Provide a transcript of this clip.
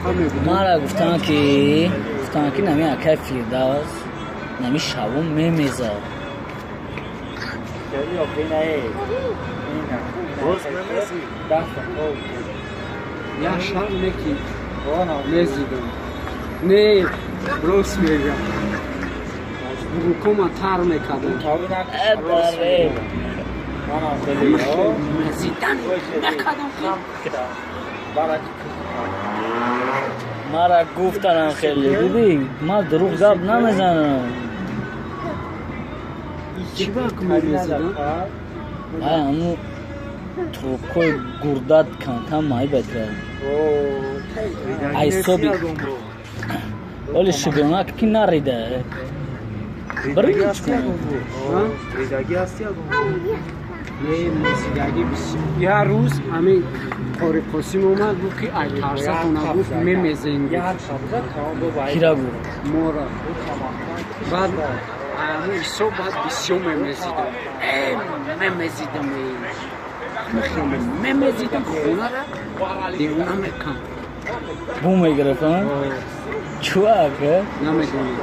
Алоқа мебудам. Мара гуфтанд, ки нами акай Фирдавс нами шавум мемезад. Як шаб неки мезидам, не, рост мегам, рукома тар мекардам. Э, Мезидан мекардам ки Мара гуфтанам, хеле дидӣ, ман дурӯғ гап намезанам. Чӣ ба мемезидам? Ай, ҳаму трубкои гурдат камкам майбад кард. Айсоби оли шибонак ки нарида. Ридагӣ ҳасти ягон? Не, мезидагӣ бисёр. Як рӯз ҳамин Қори Қосим омад, гуфт, ки ай тарсатона, гуфт, мемезем. Кира гуфт? Мора. Баъд ҳамун ҳисоб, баъд бисёр мемезидам, мемезидам, хеле мемезидам, хонара девона мекан. Бу мегирифт, чӯ ака? Намедонам.